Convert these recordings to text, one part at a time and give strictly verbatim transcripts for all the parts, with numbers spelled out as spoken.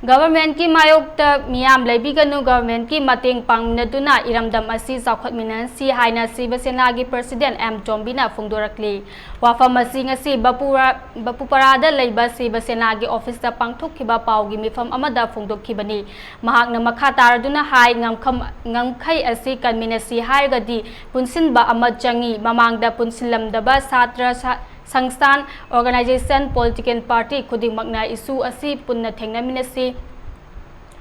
ꯒꯚꯔꯟꯃꯦꯟꯠꯀꯤ ꯃꯥꯌꯣꯛꯇ ꯃꯤꯌꯥꯝ ꯂꯩꯕꯤꯒꯅꯨ, ꯒꯚꯔꯟꯃꯦꯟꯠꯀꯤ ꯃꯇꯦꯡ ꯄꯥꯡꯃꯤꯟꯅꯗꯨꯅ ꯏꯔꯝꯗꯝ ꯑꯁꯤ ꯆꯥꯎꯈꯠꯃꯤꯟꯅꯍꯟꯁꯤ ꯍꯥꯏꯅ ꯁꯤꯕ ꯁꯦꯅꯥꯒꯤ ꯄ꯭ꯔꯁꯤꯗꯦꯟꯠ ꯑꯦꯝ ꯇꯣꯝꯕꯤꯅ ꯐꯣꯡꯗꯣꯔꯛꯂꯤ꯫ ꯋꯥꯐꯝ ꯑꯁꯤ ꯉꯁꯤ ꯕꯄꯨꯔꯥ-, ꯕꯄꯨꯄꯥꯔꯥꯗ ꯂꯩꯕ ꯁꯤꯕ ꯁꯦꯅꯥꯒꯤ ꯑꯣꯐꯤꯁꯇ ꯄꯥꯡꯊꯣꯛꯈꯤꯕ ꯄꯥꯎꯒꯤ ꯃꯤꯐꯝ ꯑꯃꯗ ꯐꯣꯡꯗꯣꯛꯈꯤꯕꯅꯤ꯫ ꯃꯍꯥꯛꯅ ꯃꯈꯥ ꯇꯥꯔꯗꯨꯅ ꯍꯥꯏ, ꯉꯝꯈꯝ-, ꯉꯝꯈꯩ ꯑꯁꯤ ꯀꯟꯃꯤꯟꯅꯁꯤ ꯍꯥꯏꯔꯒꯗꯤ ꯄꯨꯟꯁꯤꯟꯕ ꯑꯃ ꯆꯪꯏ꯫ ꯃꯃꯥꯡꯗ ꯄꯨꯟꯁꯤꯜꯂꯝꯗꯕ ꯁꯥꯇ꯭ꯔ ꯁ-, ꯁꯪꯁꯊꯥꯟ, ꯑꯣꯔꯒꯅꯥꯏꯖꯦꯁꯟ, ꯄꯣꯂꯤꯇꯤꯀꯦꯜ ꯄꯥꯔꯇꯤ ꯈꯨꯗꯤꯡꯃꯛꯅ ꯏꯁꯨ ꯑꯁꯤ ꯄꯨꯟꯅ ꯊꯦꯡꯅꯃꯤꯟꯅꯁꯤ꯫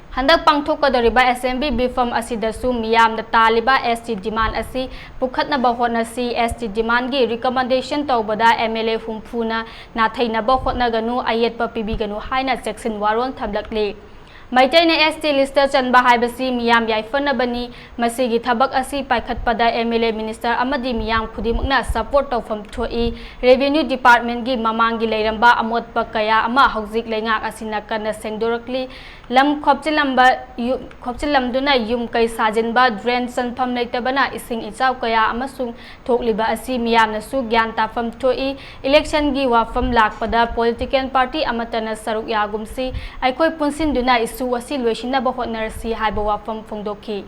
ꯍꯟꯗꯛ ꯄꯥꯡꯊꯣꯛꯀꯗꯧꯔꯤꯕ ꯑꯦꯁꯦꯝꯕ꯭ꯂꯤ ꯃꯤꯐꯝ ꯑꯁꯤꯗꯁꯨ ꯃꯤꯌꯥꯝꯅ ꯇꯥꯜꯂꯤꯕ ꯑꯦꯁ ꯇꯤ ꯗꯤꯃꯥꯟ ꯑꯁꯤ ꯄꯨꯈꯠꯅꯕ ꯍꯣꯠꯅꯁꯤ꯫ ꯑꯦꯁ ꯇꯤ ꯗꯤꯃꯥꯟꯒꯤ ꯔꯤꯀꯃꯦꯟꯗꯦꯁꯟ ꯇꯧꯕꯗ ꯑꯦꯝ ꯑꯦꯜ ꯑꯦ ꯍꯨꯝꯐꯨꯅ ꯅꯥꯊꯩꯅꯕ ꯍꯣꯠꯅꯒꯅꯨ, ꯑꯌꯦꯠꯄ ꯄꯤꯕꯤꯒꯅꯨ ꯍꯥꯏꯅ ꯆꯦꯛꯁꯤꯟ ꯋꯥꯔꯣꯜ ꯊꯝꯂꯛꯂꯤ꯫ ꯃꯩꯇꯩꯅ ꯑꯦꯁ ꯇꯤ ꯂꯤꯁꯇ ꯆꯟꯕ ꯍꯥꯏꯕꯁꯤ ꯃꯤꯌꯥꯝ ꯌꯥꯏꯐꯅꯕꯅꯤ꯫ ꯃꯁꯤꯒꯤ ꯊꯕꯛ ꯑꯁꯤ ꯄꯥꯏꯈꯠꯄꯗ ꯑꯦꯝ ꯑꯦꯜ ꯑꯦ, ꯃꯤꯅꯤꯁꯇꯔ ꯑꯃꯗꯤ ꯃꯤꯌꯥꯝ ꯈꯨꯗꯤꯡꯃꯛꯅ ꯁꯄꯣꯔꯠ ꯇꯧꯐꯝ ꯊꯣꯛꯏ꯫ ꯔꯦꯚꯤꯅ꯭ꯌꯨ ꯗꯤꯄꯥꯔꯠꯃꯦꯟꯒꯤ ꯃꯃꯥꯡꯒꯤ ꯂꯩꯔꯝꯕ ꯑꯃꯣꯠꯄ ꯀꯌꯥ ꯑꯃ ꯍꯧꯖꯤꯛ ꯂꯩꯉꯥꯛ ꯑꯁꯤꯅ ꯀꯟꯅ ꯁꯦꯡꯗꯣꯔꯛꯂꯤ꯫ ꯂꯝ ꯈꯣꯞꯆꯤꯜꯂꯝꯕ ꯌꯨ-, ꯈꯣꯞꯆꯤꯜꯂꯝꯗꯨꯅ ꯌꯨꯝ ꯀꯩ ꯁꯥꯖꯤꯟꯕ, ꯗ꯭ꯔꯦꯟ ꯆꯟꯐꯝ ꯂꯩꯇꯕꯅ ꯏꯁꯤꯡ ꯏꯆꯥꯎ ꯀꯌꯥ ꯑꯃꯁꯨꯡ ꯊꯣꯛꯂꯤꯕ ꯑꯁꯤ ꯃꯤꯌꯥꯝꯅꯁꯨ ꯒ꯭ꯌꯥꯟ ꯇꯥꯐꯝ ꯊꯣꯛꯏ꯫ ꯏꯂꯦꯛꯁꯟꯒꯤ ꯋꯥꯐꯝ ꯂꯥꯛꯄꯗ ꯄꯣꯂꯤꯇꯤꯀꯦꯜ ꯄꯥꯔꯇꯤ ꯑꯃꯠꯇꯅ ꯁꯔꯨꯛ ꯌꯥꯒꯨꯝꯁꯤ, ꯑꯩꯈꯣꯏ ꯄꯨꯟꯁꯤꯟꯗꯨꯅ ꯏꯁꯨ ꯑꯁꯤ ꯂꯣꯏꯁꯤꯟꯅꯕ ꯍꯣꯠꯅꯔꯁꯤ ꯍꯥꯏꯕ ꯋꯥꯐꯝ ꯐꯣꯡꯗꯣꯛꯈꯤ꯫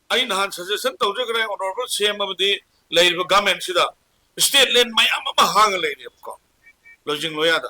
ꯑꯩ ꯅꯍꯥꯟ ꯁꯖꯦꯁꯟ ꯇꯧꯖꯈ꯭ꯔꯦ, ꯑꯣꯅꯔꯦꯕꯜ ꯁꯤ ꯑꯦꯝ ꯑꯃꯗꯤ ꯂꯩꯔꯤꯕ ꯒꯃꯦꯟꯁꯤꯗ ꯁ꯭ꯇꯦꯠ ꯂꯦꯟ ꯃꯌꯥꯝ ꯑꯃ ꯍꯥꯡꯉ ꯂꯩꯔꯦꯕꯀꯣ, ꯂꯣꯏꯖꯤꯡ ꯂꯣꯌꯥꯗ꯫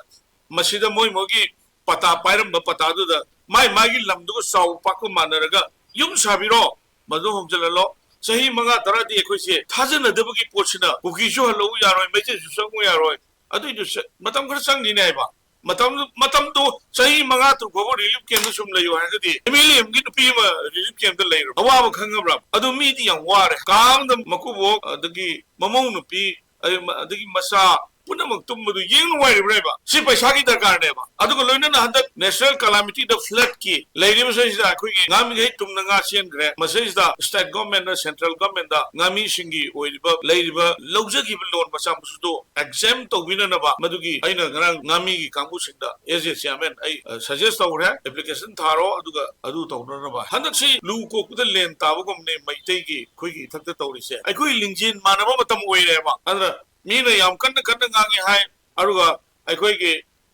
ꯃꯁꯤꯗ ꯃꯣꯏ ꯃꯣꯏꯒꯤ ꯄꯇꯥ ꯄꯥꯏꯔꯝꯕ ꯄꯇꯥꯗꯨꯗ ꯃꯥꯏ ꯃꯥꯒꯤ ꯂꯝꯗꯨꯒ ꯆꯥꯎꯕ ꯄꯥꯛꯄ ꯃꯥꯟꯅꯔꯒ ꯌꯨꯝ ꯁꯥꯕꯤꯔꯣ, ꯃꯗꯨ ꯍꯣꯡꯖꯤꯜꯍꯜꯂꯣ꯫ ꯆꯍꯤ ꯃꯉꯥ ꯇꯔꯥꯗꯤ ꯑꯩꯈꯣꯏꯁꯦ ꯊꯥꯖꯅꯗꯕꯒꯤ ꯄꯣꯠꯁꯤꯅ ꯀꯨꯀꯤꯁꯨ ꯍꯜꯂꯛꯎ ꯌꯥꯔꯣꯏ, ꯃꯩꯇꯩꯁꯨ ꯆꯪꯉꯨ ꯌꯥꯔꯣꯏ꯫ ꯑꯗꯨꯏꯗꯨ ꯆ-, ꯃꯇꯝ ꯈꯔ ꯆꯪꯈꯤꯅꯦ ꯍꯥꯏꯕ꯫ ꯃꯇꯝ, ꯃꯇꯝꯗꯣ ꯆꯍꯤ ꯃꯉꯥ ꯇꯔꯨꯛ ꯐꯥꯎꯕ ꯔꯤꯂꯤꯐ ꯀꯦꯝꯗ ꯁꯨꯝ ꯂꯩꯌꯨ ꯍꯥꯏꯔꯒꯗꯤ ꯑꯦꯝ ꯑꯦꯜ ꯑꯦ ꯑꯃꯒꯤ ꯅꯨꯄꯤ ꯑꯃ ꯔꯤꯂꯤꯐ ꯀꯦꯝꯗ ꯂꯩꯔꯨ꯫ ꯑꯋꯥꯕ ꯈꯪꯉꯕ꯭ꯔꯥ? ꯑꯗꯨ ꯃꯤꯗꯤ ꯌꯥꯝ ꯋꯥꯔꯦ꯫ ꯀꯥ ꯑꯃꯗ ꯃꯀꯨꯕꯣꯛ, ꯑꯗꯒꯤ ꯃꯃꯧ ꯅꯨꯄꯤ, ꯑꯗꯒꯤ ꯃ-, ꯑꯗꯒꯤ ꯃꯆꯥ ꯄꯨꯝꯅꯃꯛ ꯇꯨꯝꯕꯗꯨ ꯌꯦꯡ ꯅꯨꯡꯉꯥꯏꯔꯤꯕ꯭ꯔꯥ ꯍꯥꯏꯕ? ꯁꯤ ꯄꯩꯁꯥꯒꯤ ꯗꯔꯀꯥꯔꯅꯦꯕ꯫ ꯑꯗꯨꯒ ꯂꯣꯏꯅꯅ ꯍꯟꯗꯛ ꯅꯦꯁꯅꯦꯜ ꯀꯂꯥꯃꯤꯇꯤꯗ ꯐ꯭ꯂꯠꯀꯤ ꯂꯩꯔꯤꯕꯁꯤꯗꯩꯁꯤꯗ ꯑꯩꯈꯣꯏꯒꯤ ꯉꯥꯃꯤꯈꯩ ꯇꯨꯝꯅ ꯉꯥ ꯆꯦꯟꯈ꯭ꯔꯦ꯫ ꯃꯁꯤꯗꯩꯁꯤꯗ ꯁ꯭ꯇꯦꯠ ꯒꯣꯔꯃꯦꯟꯅ ꯁꯦꯟꯇ꯭ꯔꯦꯜ ꯒꯣꯔꯃꯦꯟꯗ ꯉꯥꯃꯤꯁꯤꯡꯒꯤ ꯑꯣꯏꯔꯤꯕ, ꯂꯩꯔꯤꯕ ꯂꯧꯖꯈꯤꯕ ꯂꯣꯟ ꯃꯆꯥ ꯃꯁꯨꯗꯣ ꯑꯦꯛꯖꯦꯝ ꯇꯧꯕꯤꯅꯅꯕ ꯃꯗꯨꯒꯤ ꯑꯩꯅ ꯉꯔꯥꯡ ꯉꯥꯃꯤꯒꯤ ꯀꯥꯡꯕꯨꯁꯤꯡꯗ ꯑꯦꯁ ꯑꯦ ꯆꯤꯌꯥꯔꯃꯦꯟ ꯑꯩ, ꯑ, ꯁꯖꯦꯁ ꯇꯧꯈ꯭ꯔꯦ, ꯑꯦꯄ꯭ꯂꯤꯀꯦꯁꯟ ꯊꯥꯔꯣ, ꯑꯗꯨꯒ ꯑꯗꯨ ꯇꯧꯅꯅꯕ꯫ ꯍꯟꯗꯛꯁꯤ ꯂꯨ ꯀꯣꯛꯄꯗ ꯂꯦꯟ ꯇꯥꯕꯒꯨꯝꯅꯦ ꯃꯩꯇꯩꯒꯤ ꯑꯩꯈꯣꯏꯒꯤ ꯏꯊꯛꯇ ꯇꯧꯔꯤꯁꯦ꯫ ꯑꯩꯈꯣꯏ ꯂꯤꯡꯖꯦꯜ ꯃꯥꯟꯅꯕ ꯃꯇꯝ ꯑꯣꯏꯔꯦꯕ꯫ ꯑꯗꯨꯅ ꯃꯤꯅ ꯌꯥꯝ ꯀꯟꯅ ꯀꯟꯅ ꯉꯥꯡꯉꯤ ꯍꯥꯏ, ꯑꯗꯨꯒ ꯑꯩꯈꯣꯏꯒꯤ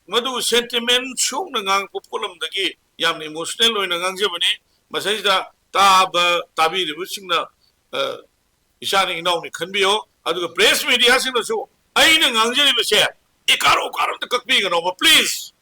ꯃꯗꯨ sentiment ꯁꯣꯛꯅ ꯉꯥꯡꯉꯛꯄ ꯄꯣꯠꯂꯝꯗꯒꯤ ꯌꯥꯝꯅ emotional ꯑꯣꯏꯅ ꯉꯥꯡꯖꯕꯅꯤ꯫ ꯃꯁꯤꯗ ꯇꯥꯕ ꯇꯥꯕꯤꯔꯤꯕꯁꯤꯡꯅ, ꯑ, ꯏꯆꯥꯅꯤ ꯏꯅꯥꯎꯅꯤ ꯈꯟꯕꯤꯌꯣ꯫ ꯑꯗꯨꯒ press media ꯁꯤꯡꯅꯁꯨ ꯑꯩꯅ ꯉꯥꯡꯖꯔꯤꯕꯁꯦ ꯏꯀꯥꯔꯣ ꯀꯥꯔꯣ ꯑꯝꯇ ꯀꯛꯄꯤꯒꯅꯣꯕ, please꯫